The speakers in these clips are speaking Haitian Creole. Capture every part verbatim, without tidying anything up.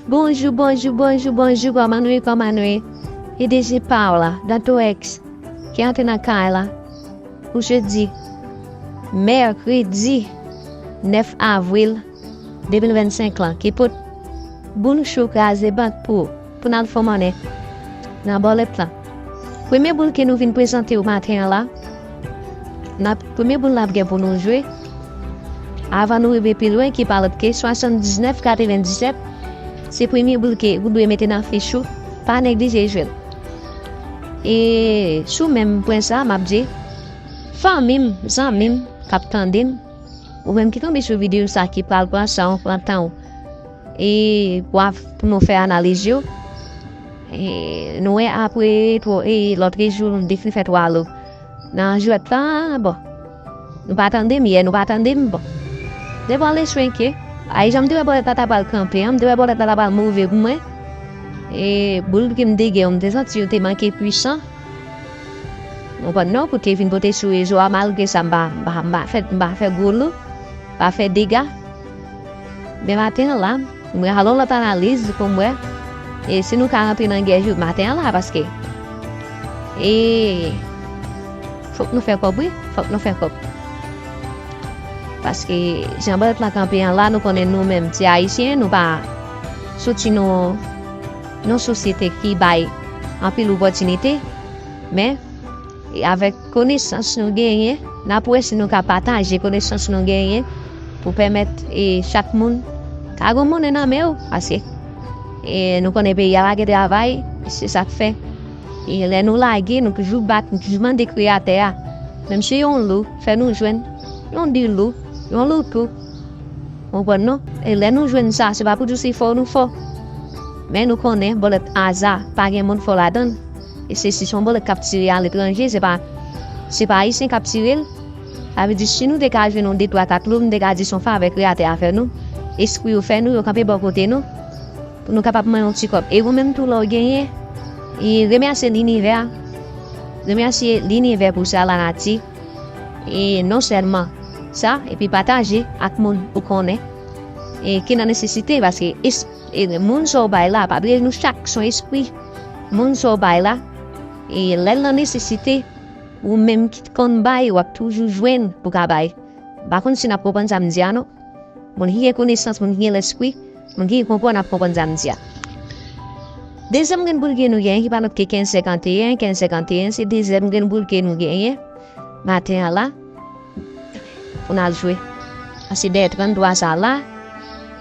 Bonjou, bonjou, bonjou, bonjou, kòman nou ye, kòman nou ye? P D G pa w la, Dantorex, ki antre nan kay la pou jedi, mèkredi nèf avril de mil vennsenk lan, ki pot boul cho kraze bank pou, pou n al fè monnen nan bòlèt lan. Premye boul ke nou vin prezante w maten an la, nan premye boul n ap gen pou nou jwe, avan nou rive pi lwen, ki pa lòt ke swasanndiznèf katrevenndisèt, se premye boul ke ou dwe mete nan fich ou, pa neglije jwe l. E sou menm pwen sa, m ap di, fanmi m, zanmi m k ap tande m, ou menm ki tonbe sou videyo sa, ki pral pran san w, pran tan w, e pou, pou nou fè analiz yo. E nou wè apre twa, e lòt jou, m te fin fè twa lo nan jwèt la, bon. Nou pa tande m yè, nou pa tande m, bon. Te pral echwe ke, ay, jan m te wè bòlèt la ta pral kanpe an, m te wè bòlèt la ta pral move pou mwen. E boul ke m te gen yo, m te santi yo te manke pwisan. Ou konprann non, pou te vin pote sou rezo a, malgre sa, m pa, m pa, m pa fè, m pa fè gwo lo, pa fè dega. Men maten an la, mwen al yon lòt analiz pou m wè, e si nou ka rantre nan gè jou maten an la, paske, e, fòk nou fè kòb, wi, fòk nou fè kòb. Paske jan bòlèt la kanpe an la, nou konnen nou menm ti Ayisyen, nou pa soti nan yon sosyete ki bay anpil opòtinite, men e avèk konesans nou genyen, n ap wè si nou ka pataje konesans nou genyen pou pèmèt, e, chak moun ka gen monnen nan men yo, paske, e, nou konnen peyi a pa gen travay, se sa k fè, e, lè nou lage, nou toujou bat, nou toujou mande Kreyatè a, menm si yon lo, fè nou jwenn yon de lo, yon loto. Ou konprann non? E lè nou jwenn sa, se pa pou di se fò nou fò. Men nou konnen bòlèt aza, pa gen moun fò ladan l. E se si se yon bòlèt k ap tire aletranje, se pa, se pa Ayisyen k ap tire l. Sa vle di, si nou te ka jwenn yon de twa kat lo, m te ka di se yon favè Kreyatè a fè nou. Espri yo fè nou, yo kanpe bò kote nou, pou nou kapab manyen yon ti kòb. E ou menm tou, lè w genyen, e remèsye linivè, remèsye linivè pou sa, lanati. E non sèlman sa, epi pataje ak moun ou konnen, e ki nan nesesite, paske es-, e moun sa w bay la, pa bliye nou chak se yon espri. Moun sa w bay la, e lè l nan nesesite, ou menm ki t konn bay, w ap toujou jwenn pou ka bay. M pa konn si n ap konprann sa m di a non. Moun ki gen konesans, moun ki gen lespri, moun ki konprann ap konprann sa m di a. Dezyèm grenn boul ke nou genyen, ki pa lòt ke kenz senkanteyen, kenz senkanteyen, se dezyèm grenn boul ke nou genyen maten an la, pou n al jwe. Paske dèyè tranntwa sa la,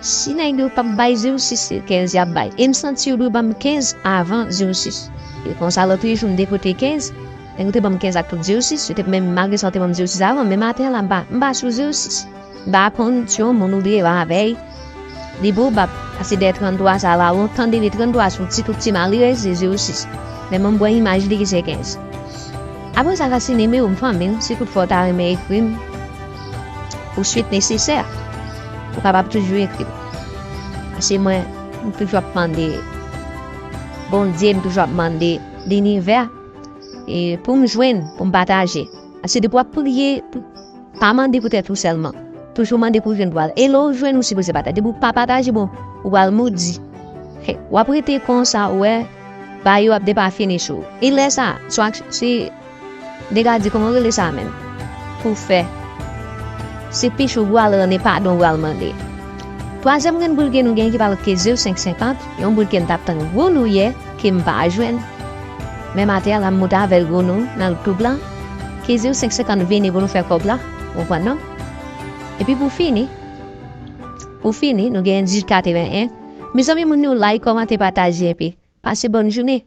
si nèg yo p ap bay zewo sis, se kenz y ap bay. E m santi yo dwe ban m kenz avan zewo sis. E konsa, lòt jou, m te pote kenz, nèg yo te ban m kenz ak tout zewo sis, yo te, men malgre sa, yo te ban m zewo sis avan, men maten an la, m pa, m pa sou zewo sis. M pa konn si yon moun ou te avè l, li pwobab, paske dèyè tranntwa sa la, ou tande li tranntwa sou ti, tout ti malere, se zewo sis. Men mwen m wè imaj li ki se kenz. Apre sa, ka si nimewo m fanmi m, si toutfwa w ta renmen ekri m pou swit nesesè, ou kapab toujou ekri m. Paske mwen, m toujou ap mande Bondye, m toujou ap mande linivè, e pou m jwenn, pou m pataje. Paske depi w ap priye, pa mande pou tèt ou sèlman. Toujou mande pou jwenn pral. E lè w jwenn, ou sipoze pataje. Depi w pa pataje, bon, ou pral modi. He, w ap rete konsa, ou wè, bagay yo ap depafini sou ou. E lè sa, se yon ak-, se, nèg la di, kòman w rele sa menm? Pou fè. Se pich ou pral ranje, padon ou pral mande. Twazyèm grenn boul ke nou gen ki pa lòt ke zewo senk senkant, yon boul ke m t ap tann gwo nou yè, ke m pa jwenn. Men maten an la, m monte avè l gwo nou nan YouTube lan. Ke zewo senk senkant vini pou nou fè kòb la. Ou konprann non? Epi pou fini, pou fini, nou gen dizuit katreven en. Mezanmi, moun yo like, kòmante, pataje epi pase bòn jounen.